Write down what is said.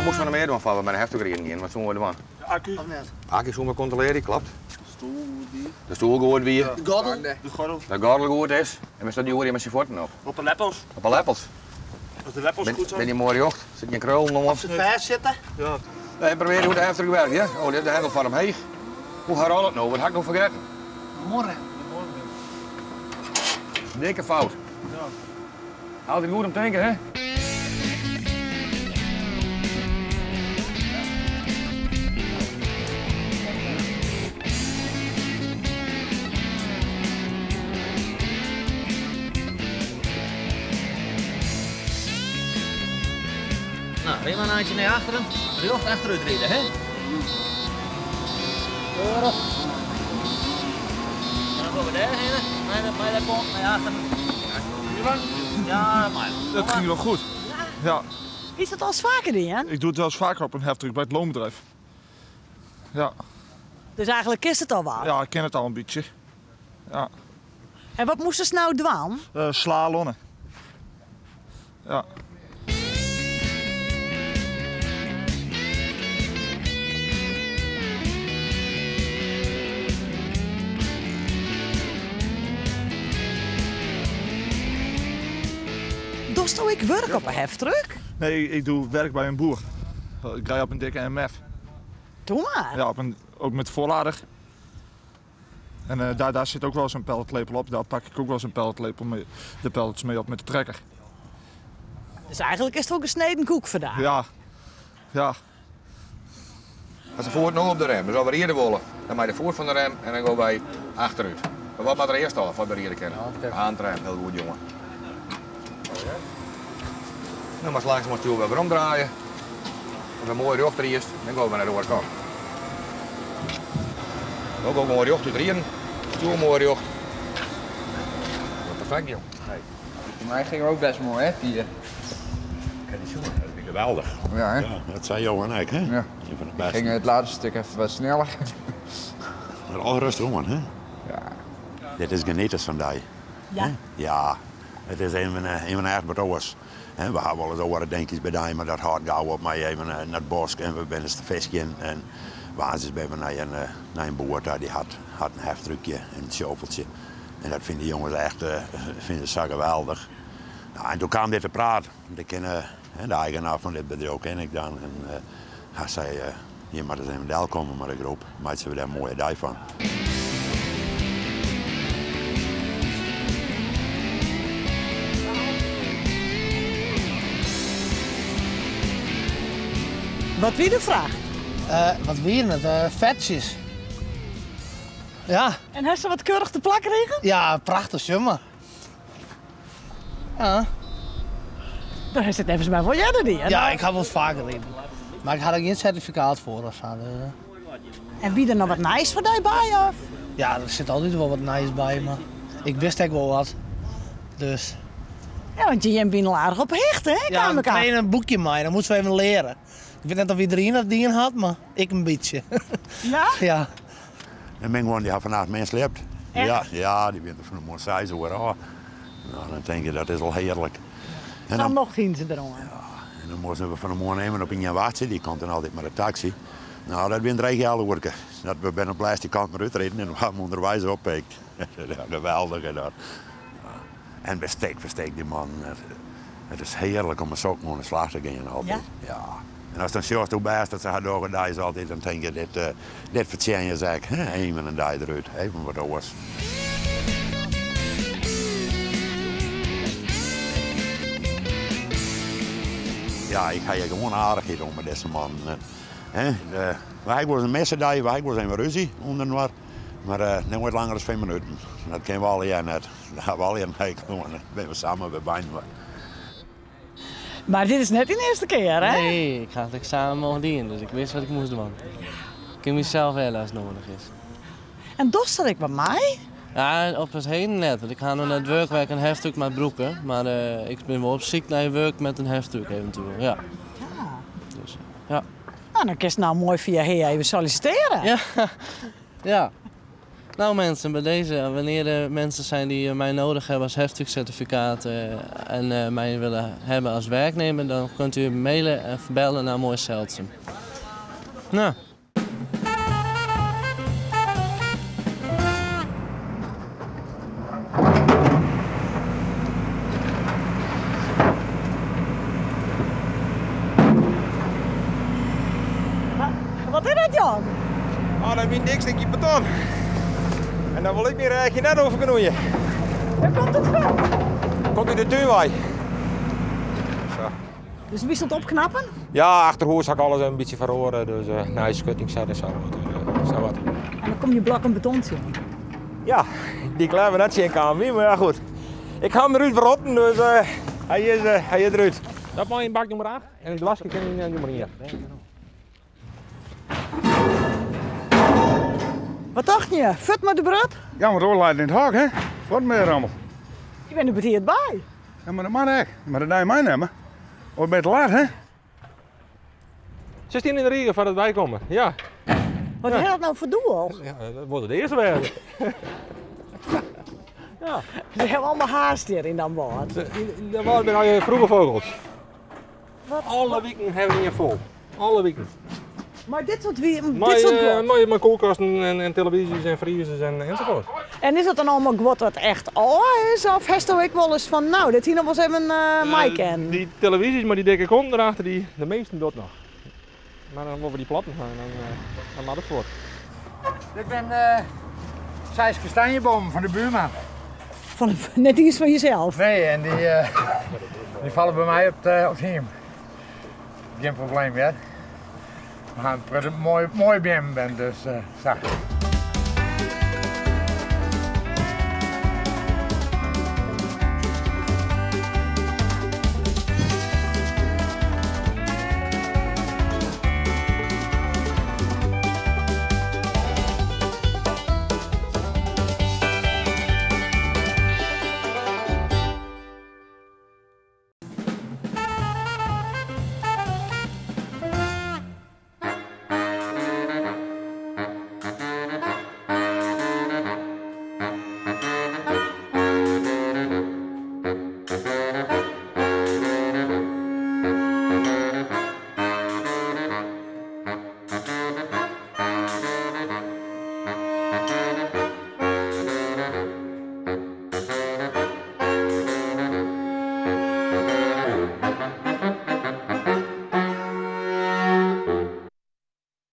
moasten we noch mear dwaan foar we mei de heftruck riden giene? Wat soene we dwaan? De akku. Of net? Akku soene we kontrolearje, klopt. Stoel goed wie. De stoel goed wie. De gordel. De gordel. De gordel goed is. En we staan die met zijn voeten op. Op de leppels. Op de leppels. As de leppels goed zijn. Ben je mooi rjocht? Sit gjin krullen om? Of se fêst sitte. Ja. Nee, probearje hoe't de heftruck werkt, ja? Oh, dit is de hendel foar omheech. Hoe herhaal it no? Wat ha ik no fergetten? Morgen. Dikke fout. Ja. Altyd goed om tinken, hè? No, rin mar in eintsje nei achteren. Rjocht achterút ride, hè? Keurig. Dan komme we dêrhinne, mei de kont nei achteren. Ja, dat mei. Dat ging wel goed. Ja. Is dat al eens faker dien? Ik doe het wel eens vaker op een heftruck by it loanbedriuw. Ja. Dus eigenlik kinst it al wat? Ja, ik kin it al in bytsje. Ja. En wat moastest no dwaan? Uh, slalommen. Ja. Dochsto ek wurk op 'e heftruck? Nee, ik doe werk by in boer. Ik rij op in dikke MF. Doe mar. Ja, op in, ook met voorlader. En uh, daar, daar zit ook wel eens een pelletlepel op. Daar pak ik ook wel eens een pelletlepel mee, de pellets mee op met de trekker. Dus eigenlik is it wol gesneden koek foar dy? Ja, ja. As de foet no op de rem, dus as we ride wolle, dan mei de foet fan de rem en dan gean wy achterút. Mar wat moat der earst ôf foar't we ride kinne? Handrem, hiel goed jonge. No moatst langsumoan it stjoer wer werom draaie. As we moai rjocht riest, dan gean we nei de oare kant. No gean we gewoan rjochtút riden. Stjoer moai rjocht. Perfekt jong. Hey. Foar my gyng it ek bêst moai, hè, Pier? Kin dy sjoen, dat wie geweldich. Ja, hè? Ja, dat sei Johan ek, hè? Ja. Ien fan de bêste. Gyng it lêste stik efkes wat sneller. Mar al rêstich oan, hè? Ja. Dit is genieten sa'n dei. Ja? Ja, it is even, even echt wat oars. We ha wolris oare dinkjes by dy, mar dat hâldt gau op mei even nei it bosk en we binne ris te fiskjen. En woansdeis binne we nei in, nei in boer ta, dy hat, hat in heftruckje en in shoveltsje. En dat fine de jonges echt fine se sa geweldich. Nou, en doe kaam dit te praat. Ik ken de eigenaar fan dit bedriuw ken ik dan. En hy sei, jim moatte ris even delkomme mei de groep, meitsje we dêr in moaie dei fan. Wat wie de fraach? Wat wienen it? Fetsjes. Ja. En hast se wat keurich te plak krigen? Ja, prachtich simmer. Ja. Dan hast it neffens my wol earder dien. Ja, ik ha wolris faker riden. Mar ik ha der gjin sertifikaat foar of sa. Dus. En wie der noch wat nijs foar dy by? Of? Ja, der sit altyd wol wat nijs by, mar ik wist ek wol wat. Dus. Ja, want jim wienen al aardich op 'e hichte, hè? Ja, ik krige in boekje mei, dan moasten we even leare. Ik wit net oft iderien dat dien hat, mar ik in bytsje. Ja? Ja. En myn guon dy ha fannacht min sliept. Echt? Ja, ja, dy binne der fan 'e moarn seis oere ôf. No, dan tink je dat is al hearlik. En Dan nocht hienen se deroan. Ja, en dan moasten we fan 'e moarn even op ien wachtsje. Dy komt dan altyd mei de taksy. No, dat wie in dreech healoerke. Dat we binne op lêste kant mar útriden en we ha him ûnderweis oppikt. Ja, geweldich is dat. En bestek ferstek dy mannen. It is hearlik om mei sokken oan de slach te gean altyd. Ja? En ast dan sjochst hoe bêst dat se har dogge deis altyd, dan tink je dit, dit fertsjinje se ek. Even in dei derút, even wat oars. Ja, ik ha hjir gewoan aardichheid oan mei dizze mannen. We ha ek wolris in misse dei, we ha ek wolris even rúzje ûnderinoar. Mar noait langer as fiif minuten. Dat kinne we allegear net. Dêr ha we allegear in hekel oan. Dan binne we samar wer byinoar. Mar dit is net dyn earste kear, hè? Nee, ik ha it eksamen al dien, dus ik wist wat ik moast dwaan. Ik kin mysels helpe as it nedich is. En dochst der ek wat mei? Ja, op it heden net, want ik ha noch net wurk wêr't ik in heftruck mei brûke. Mar ik bin wol op syk nei wurk met in heftruck eventueel, ja. Ja. Dus, ja. No, dan kinst no moai fia Hea even sollisitearje. Ja, ja. Nou mensen, bij deze, wanneer er mensen zijn die mij nodig hebben als heftruckcertificaat en mij willen hebben als werknemer, dan kunt u mailen en bellen naar Mooi Zeldsum. Nou. Wat is dat, Jan? Oh, dat wint niks, denk je beton. En dan wil ik meer eigenlijk net over knoeien. Waar komt het van? Komt in de tuin Zo. Dus wie stond opknappen? Ja, achterhoes had ik alles een beetje verloren. Dus nou, schutting zat en zo. Dus, zo wat. En dan kom je blokken beton zien. Ja, die kleine net zien kan maar ja goed. Ik ga hem eruit verrotten, dus hij is eruit. Dat mag in bak nummer 8 en het lasje kan in nummer 1. Wat dacht je? Fut met de brood? Ja, maar oorlijn in het hak, hè? Wat meer allemaal. Je bent er beteerd bij. Ja, maar dat mag echt. Maar dat neem mij nemen. Of ben je te laat, hè? 16 in de regen van het bijkomen, ja. Wat ja. heeft dat nou voor doel? Ja, dat wordt het eerste werden. Ja. Ze hebben allemaal haast hier in dat woord. Dat waren al je vroege vogels. Wat? Alle weken hebben we hier vol. Alle weken. Maar dit soort wie, dit soort maar, maar koelkasten en televisies en vriezers enzovoort. En is dat dan allemaal wat wat echt oud is? Of heeft u ik wel eens van, nou, dit hier nog wel eens even mij kennen? Die televisies, maar die dikke kont erachter, die, de meesten dat nog. Maar dan worden we die platten gaan en dan maakt het voort. Ik ben Zijs kastanjeboom van de buurman. Van, net iets van jezelf? Nee, en die vallen bij mij op het hiem. Geen probleem, hè? Maar een mooi, mooi ben, dus zo.